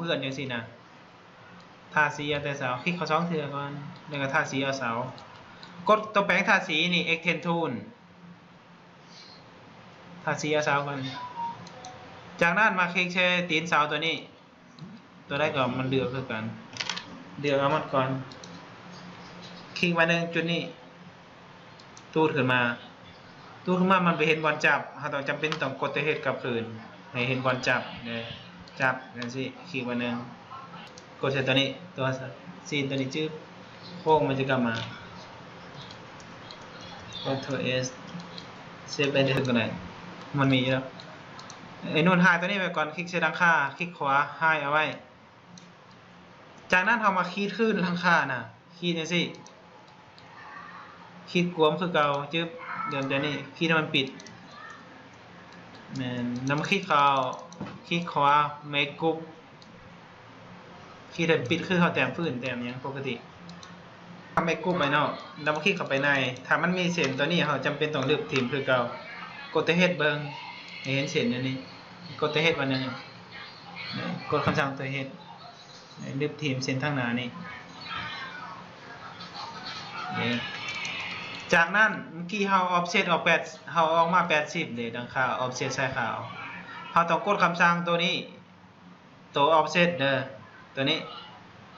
ເຄື່ອນຈັ່ງຊີ້ນະ. ທາສີເອົາແຕ່ເສົາ, ຄລິກເຂົ້າສອງເທື່ອກ່ອນ ແລ້ວກໍທາສີເອົາເສົາ. ກົດຕົວແປງທາສີນີ້ Extend Tool ທາສີເອົາເສົາກ່ອນ. ຈາກນັ້ນມາຄລິກໃສ່ຕີນເສົາຕົວນີ້ ຕົວໃດກໍມັນເລືອກຄືກັນ ເລືອກເອົາມັນກ່ອນ. ຄລິກມາໜຶ່ງຈຸດນີ້ ຕູດຂຶ້ນມາ ຕູດຂຶ້ນມາ ມັນໄປເຫັນບ່ອນຈັບ, ເຮົາຕ້ອງ ຈຳເປັນຕ້ອງກົດຕົວ H ກັບຄືນ ໃຫ້ເຫັນບ່ອນຈັບເດີ ຈັບຈັ່ງຊີ້ ຄລິກມາໜຶ່ງ ກົດໃສ່ຕົວນີ້ ຕົວຊີ້ນຕົວນີ້ ຈຶບ ໂຄ້ງມັນຈະກັບມາ Ctrl S ເຊບໄປເດີກໍໄດ້ ມັນມີຢູ່ແລ້ວ. ໄອ້ໂນ້ດ Hide ຕົວນີ້ໄວ້ກ່ອນ ຄລິກໃສ່ຫຼັງຄາ ຄລິກຂວາ Hide ເອົາໄວ້. ຈາກນັ້ນເຮົາມາຂີດຄືນຫຼັງຄານະ ຂີດຈັ່ງຊີ້ ຂີດກວມຄືເກົ່າ ຈຶບ ເລີ່ມຈາກນີ້ ຂີດໃຫ້ມັນປິດ ແມ່ນ ແລ້ວມາຄລິກເຂົ້າ ຄລິກຂວາ Make Group ຂີດໃຫ້ປິດ ຄືເຮົາແຕ້ມພື້ນແຕ້ມຫຍັງປົກກະຕິ Make Group ໄວ້ເນາະ ແລ້ວມາຄລິກເຂົ້າໄປໃນ ຖ້າມັນມີເສັ້ນຕົວນີ້ ເຮົາຈຳເປັນຕ້ອງລຶບຖິ້ມຄືເກົ່າ ກົດຕົວ H ເບິ່ງ ໃຫ້ເຫັນເສັ້ນຢູ່ນີ້ ກົດຕົວ H ບາດໜຶ່ງ ກົດຄຳສັ່ງຕົວ H ລຶບຖິ້ມເສັ້ນທາງໜ້ານີ້ ນີ້ ຈາກນັ້ນ ເມື່ອກີ້ເຮົາ offset ອອກແປດ ເຮົາເອົາອອກມາແປດສິບເດ້ ດັ່ງຄ່າ offset ໃສ່ຂາວ ເຮົາຕ້ອງກົດຄຳສັ່ງຕົວນີ້ ຕົວ offset ເດີ ຕົວນີ້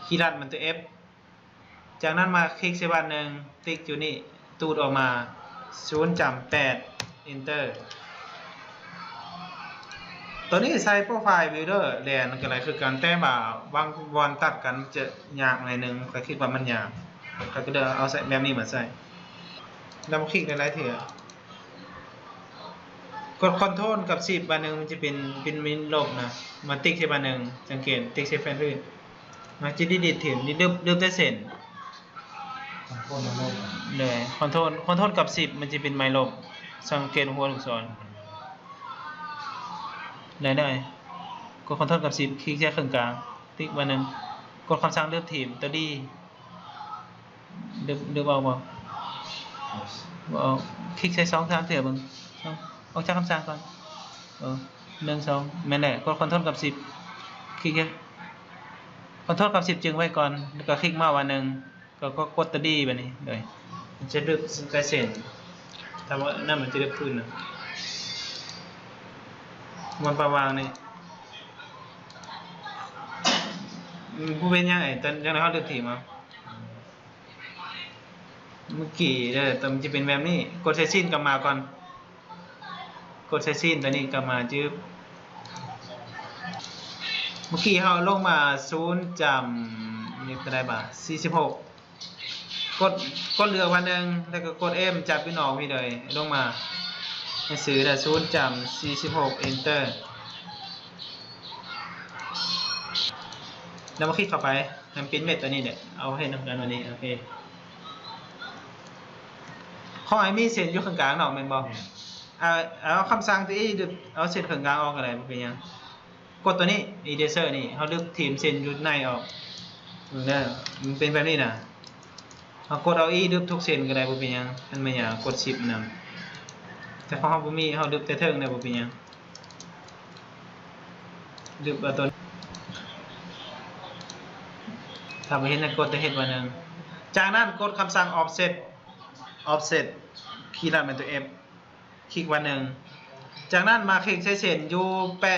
ຄີລັດມັນຕົວ F ຈາກນັ້ນມາຄລິກໃສ່ບາດໜຶ່ງ ຕິກຢູ່ນີ້ ຕູດອອກມາ ສູນຈ້ຳແປດ Enter ຕົວນີ້ໃສ່ Profile Builder ແລ່ນກໍໄດ້ຄືກັນ ແຕ່ວ່າບາງບ່ອນຕັດກັນຈະຍາກໜ້ອຍໜຶ່ງ ຂ້ອຍຄິດວ່າມັນຍາກ ຂ້ອຍກໍເລີຍເອົາໃສ່ແບບນີ້ມາໃສ່ ແລ້ວມາຄລິກຫຼາຍໆເທື່ອ ກົດ Ctrl ກັບ Shift ບາດໜຶ່ງ ມັນຈະເປັນ ເປັນ ເປັນລົບນະ ມາຕິກໃສ່ບາດໜຶ່ງ ສັງເກດ ຕິກໃສ່ແຜ່ນພື້ນ ມັນຈະ delete ຖິ້ມ ລຶບ ລຶບແຕ່ເສັ້ນ Ctrl ກັບ Shift ມັນຈະເປັນໄມ້ລົບ ສັງເກດຫົວລູກສອນ ໄດ້ ໄດ້ ກົດ Ctrl ກັບ Shift ຄລິກໃສ່ເຄິ່ງກາງ ຕິກບາດໜຶ່ງ ກົດຄຳສັ່ງລຶບຖິ້ມ ຕົວ D ດຶບ ດຶບອອກບໍ່? ບໍ່ອອກ ຄລິກໃສ່ສອງສາມເທື່ອເບິ່ງ ອອກຈາກຄຳສັ່ງກ່ອນ ເອີ ໜຶ່ງ ສອງ ແມ່ນແຫຼະ ກົດ Ctrl ກັບ Shift ຄລິກ Ctrl ກັບ Shift ຈຶ່ງໄວ້ກ່ອນ ແລ້ວກໍຄລິກເມົາສ໌ບາດໜຶ່ງ ກໍ ກໍກົດຕົວ D ບາດນີ້ ໂດຍ ມັນຈະດຶບໃສ່ເສັ້ນ ຖ້າວ່ານັ້ນມັນຈະດັບຄືນນະ ມັນປະມານນີ້ ອືມ ບໍ່ເປັນຫຍັງ ໄອ້ ຕອນ ຈັ່ງໃດເຮົາດຶບຖິ້ມເອົາ ເມື່ອກີ້ເດີ ມັນຈະເປັນແບບນີ້ ກົດໃສ່ຊີ້ນກັບມາກ່ອນ ກົດໃສ່ຊີ້ນຕົວນີ້ກັບມາ ຈຶບ ເມື່ອກີ້ເຮົາລົງມາ ສູນຈ້ຳ ນີ້ເທົ່າໃດບາດ ສີ່ສິບຫົກ ກົດ ກົດເລືອກບາດໜຶ່ງ ແລ້ວກໍກົດ M ຈັບຢູ່ນອກພີ້ເລີຍ ລົງມາ ໃຫ້ຊື່ເດີ ສູນຈ້ຳ ສີ່ສິບຫົກ Enter ແລ້ວມາຄລິກເຂົ້າໄປ ໃຫ້ມັນເປັນເມັດຕົວນີ້ແຫຼະ ເອົາເຮັດນຳກັນບາດນີ້ ໂອເຄ ຂໍໃຫ້ມີເສັ້ນຢູ່ເຄິ່ງກາງເນາະ ແມ່ນບໍ່? ແມ່ນ ເອົາ ເອົາຄຳສັ່ງຕົວ E ດຶບ ເອົາເສັ້ນເຄິ່ງກາງອອກກໍໄດ້ ບໍ່ເປັນຫຍັງ ກົດຕົວນີ້ Eraser ນີ້ ເຮົາດຶບຖິ້ມເສັ້ນຢູ່ໃນອອກ ເບິ່ງເດີ ມັນເປັນແບບນີ້ນະ ເຮົາກົດເອົາ E ດຶບທຸກເສັ້ນກໍໄດ້ ບໍ່ເປັນຫຍັງ ມັນບໍ່ຍາກ ກົດ Shift ນຳ ແຕ່ຂອງເຮົາບໍ່ມີ ເຮົາດຶບແຕ່ເທິງໄດ້ ບໍ່ເປັນຫຍັງ ດຶບເອົາຕົວ ຖ້າບໍ່ເຫັນໃຫ້ກົດ ແຕ່ເຮັດວ່າໜຶ່ງ ຈາກນັ້ນກົດຄຳສັ່ງ Offset Offset ຄີລັດແມ່ນຕົວ F ຄລິກບາດໜຶ່ງ ຈາກນັ້ນມາຄລິກໃສ່ເສັ້ນຢູ່ແປະ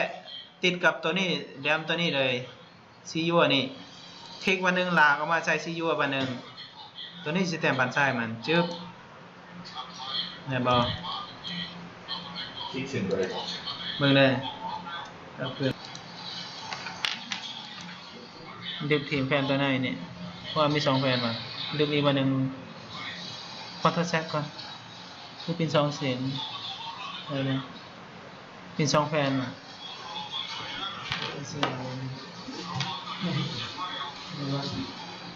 ຕິດກັບຕົວນີ້ ແຫຼມຕົວນີ້ເລີຍ ສີຢູ່ອັນນີ້ ຄລິກບາດໜຶ່ງ ລາກອອກມາໃສ່ສີຢູ່ບາດໜຶ່ງ ຕົວນີ້ຊິແຕ້ມບານຊ້າຍມັນ ຈຶບ ແມ່ນບໍ່? ຄລິກເສັ້ນໄປເລີຍ ເບິ່ງເດີ ເອົາຄືນ ດຶບຖິ້ມແຜ່ນຕົວໃນນີ້ ເພາະວ່າມີສອງແຜ່ນວ່າ ດຶບອີກບາດໜຶ່ງ ຂໍໂທດແຊັກກ່ອນ ຄືເປັນສອງເສັ້ນ ເອີ ເປັນສອງແຜ່ນວ່າ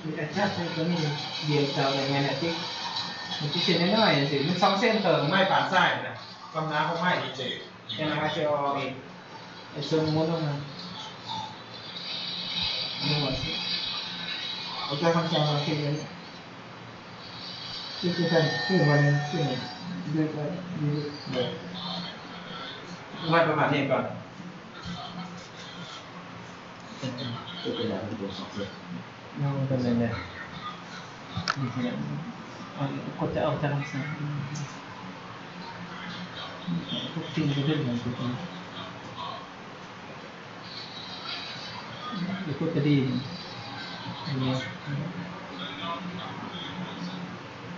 ມີແອັດຈັດໃນຕົວນີ້ ດຽວເຈົ້າໄດ້ແມ່ນແຫຼະຕິ ມັນຊິເສັ້ນນ້ອຍໆ ຈັ່ງຊີ້ ມັນສອງເສັ້ນເຄິ່ງ ໄມ້ປານຊ້າຍນະ ຄວາມໜາຂອງໄມ້ອີກ ຈັ່ງໃດມັນຊິອອກອີກ ໄອ້ເຊິ່ງໝູນລົງມາ ນີ້ວ່າຊິ ເອົາແຕ່ຄຳສັ່ງມາເຮັດອັນນີ້ ຄື ຄືກັນ ຄືວ່ານີ້ ຄືນີ້ ເລືອກໄວ້ ເລືອກໄວ້ ໄວ້ປະມານນີ້ກ່ອນ. ເອົາຕົວນັ້ນແຫຼະ ນີ້ແຫຼະ ເອົາ ກົດຈະເອົາຈາກລັກສະນະ ກົດຕິງໄປເບິ່ງ ກົດ ກົດກະດິ່ງ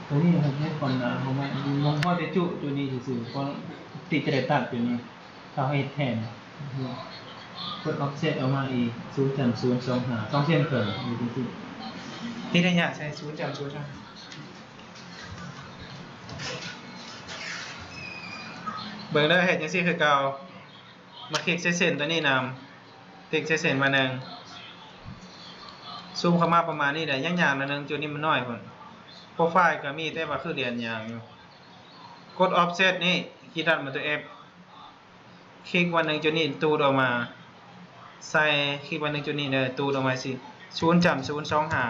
ຕົວນີ້ເຮັດຄວາມໜາເຂົ້າມາ ມັນພໍແຕ່ຈຸ ຈຸນີ້ຊື່ໆ ເພາະຕິກຈະໄດ້ຕັດຢູ່ນີ້ ເຮົາເຮັດແທນ ກົດອອຟເຊັດອອກມາອີກ ສູນຈຸດສູນສອງຫ້າ ສອງເຊັນເຄິ່ງ ຢູ່ຈັ່ງຊີ້ ຕິໄລຍະໃສ່ ສູນຈຸດສູນສອງຫ້າ ເບິ່ງເດີ ເຮັດຈັ່ງຊີ້ຄືເກົ່າ ມາຄລິກໃສ່ເສັ້ນຕົວນີ້ນຳ ຕິກໃສ່ເສັ້ນບາດໜຶ່ງ ຊູມເຂົ້າມາປະມານນີ້ແຫຼະ ຍາກໆໜ້ອຍໜຶ່ງ ຈຸດນີ້ມັນນ້ອຍພຸ້ນ ໂປຣໄຟລ໌ກໍມີ ແຕ່ວ່າຄືລຽນຍາກຢູ່ ກົດອອຟເຊັດນີ້ ຄີລັດມາຕົວເອັຟ ຄລິກບາດໜຶ່ງຈຸດນີ້ ຕູດອອກມາ ໃສ່ ຄລິກບາດໜຶ່ງຈຸດນີ້ເດີ ຕູດອອກມາຊິ ສູນຈຸດສູນສອງຫ້າ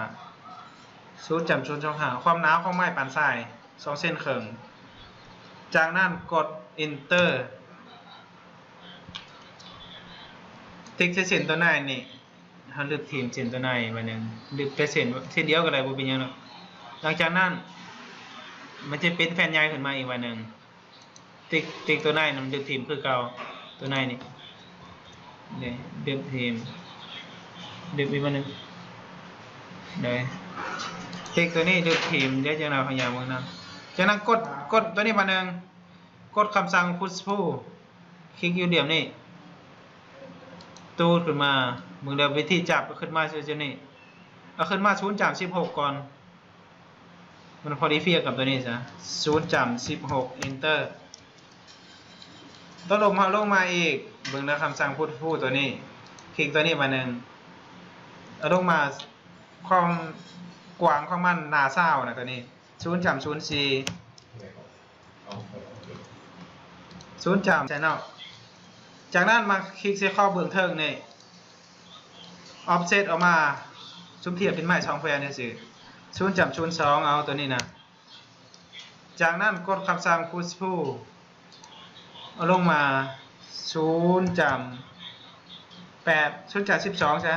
ສູນຈຸດສູນສອງຫ້າ ຄວາມໜາຂອງໄມ້ປານຊາຍ ສອງເຊັນເຄິ່ງ ຈາກນັ້ນກົດເອັນເຕີ ຕິກໃສ່ເສັ້ນຕົວໃນນີ້ ເຮົາລຶບຖິ້ມເສັ້ນຕົວໃນບາດໜຶ່ງ ລຶບແຕ່ເສັ້ນ ເສັ້ນດຽວກໍໄດ້ ບໍ່ເປັນຫຍັງດອກ ຫຼັງຈາກນັ້ນ ມັນຈະເປັນແຜ່ນໃຫຍ່ຂຶ້ນມາອີກບາດໜຶ່ງ ຕິກ ຕິກຕົວໃນນຳ ດຶບຖິ້ມຄືເກົ່າ ຕົວໃນນີ້ ເດ້ ດຶບຖິ້ມ ດຶບອີກບາດໜຶ່ງ ໂດຍ ຕິກຕົວນີ້ ດຶບຖິ້ມ ດຽວຈັ່ງໃດເຮົາຢາກເບິ່ງນຳ ຈາກນັ້ນກົດ ກົດຕົວນີ້ບາດໜຶ່ງ ກົດຄຳສັ່ງພຸດພຸລ ຄລິກຢູ່ຫຼ່ຽມນີ້ ຕູດຂຶ້ນມາ ເບິ່ງເດີ ວິທີຈັບກໍຂຶ້ນມາຊື່ໆນີ້ ເອົາຂຶ້ນມາສູນຈາມສິບຫົກກ່ອນ ມັນພໍດີພຽບກັບຕົວນີ້ຊະ ສູນຈາມສິບຫົກ ເອັນເຕີ ຕົກລົງມາ ລົງມາອີກ ເບິ່ງເດີ ຄຳສັ່ງພຸດຟູຕົວນີ້ ຄລິກຕົວນີ້ບາດໜຶ່ງ ເອົາລົງມາ ຄວາມກວ້າງຂອງມັນ ໜ້າຊາວນະ ຕົວນີ້ ສູນຈາມສູນສີ່ ສູນຈາມ ໃຊ່ເນາະ ຈາກນັ້ນມາຄລິກໃສ່ຂອບເບື້ອງເທິງນີ້ ອອຟເຊັດອອກມາ ສົມທຽບເປັນໄມ້ສອງແຜ່ນຈັ່ງຊີ້ ສູນຈາມສູນສອງ ເອົາຕົວນີ້ນະ ຈາກນັ້ນກົດຄຳສັ່ງພຸດພຸລ ເອົາລົງມາ ສູນຈາມແປດ ສູນຈາມສິບສອງຊະ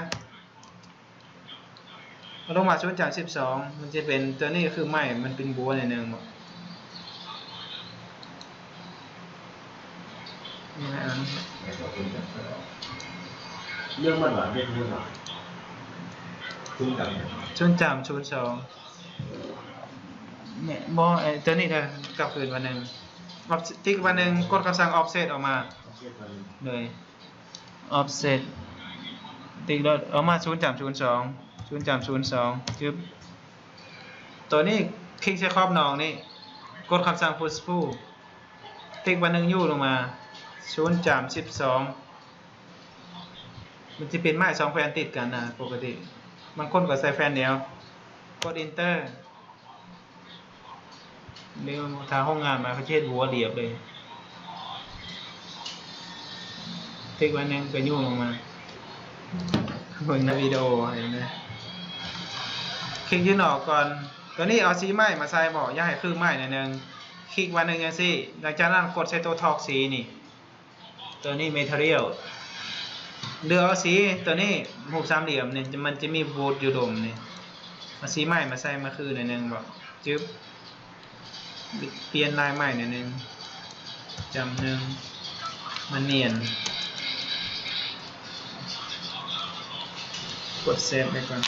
ເອົາລົງມາສູນຈາມສິບສອງ ມັນຈະເປັນ ຕົວນີ້ຄືໄມ້ ມັນເປັນບົວໜ້ອຍໜຶ່ງບໍ ນີ້ນະ ເລື່ອງມັນຫຼາຍ ເລື່ອງມັນຫຼາຍ ສູນຈາມ ສູນຈາມສູນສອງ ນີ້ ບໍ່ ໄອ້ຕົວນີ້ເດີ ກັບຄືນບາດໜຶ່ງ ອອບ ຕິກບາດໜຶ່ງ ກົດຄຳສັ່ງອອຟເຊັດອອກມາ ໂດຍ ອອຟເຊັດ ຕິກໂລດ ອອກມາສູນຈາມສູນສອງ ສູນຈາມສູນສອງ ຈຶບ ຕົວນີ້ຄລິກໃສ່ຂອບນອກນີ້ ກົດຄຳສັ່ງພຸດພຸລ ຕິກບາດໜຶ່ງ ຢູລົງມາ ສູນຈາມສິບສອງ ມັນຈະເປັນໄມ້ສອງແຜ່ນຕິດກັນນະ ປົກກະຕິ ບາງຄົນກໍໃສ່ແຜ່ນດຽວ ກົດເອັນເຕີ ເດີ ຖ້າໂຮງງານມາ ເຂົາຈະເຮັດບົວລຽບເລີຍ ຕິກບາດໜຶ່ງ ກໍຍູ້ລົງມາ ເບິ່ງໃນວິດີໂອຫັ້ນນະ ຄລິກຢູ່ນອກກ່ອນ ຕົວນີ້ເອົາສີໄມ້ມາໃສ່ບໍ ຢາກໃຫ້ຄືໄມ້ໜ້ອຍໜຶ່ງ ຄລິກບາດໜຶ່ງຈັ່ງຊີ້ ຫຼັງຈາກນັ້ນກົດໃສ່ໂຕຖອກສີນີ້ ຕົວນີ້ material ເລືອກເອົາສີຕົວນີ້ ຮູບສາມຫຼ່ຽມນີ້ ມັນຈະມີບູດຢູ່ດົມນີ້ ເອົາສີໄມ້ມາໃສ່ມາຄືໜ້ອຍໜຶ່ງບໍ ຈຶບ ປ່ຽນລາຍໄມ້ໜ້ອຍໜຶ່ງ ຈຳໜຶ່ງ ມັນນຽນ ກົດເຊບໄວ້ກ່ອນ.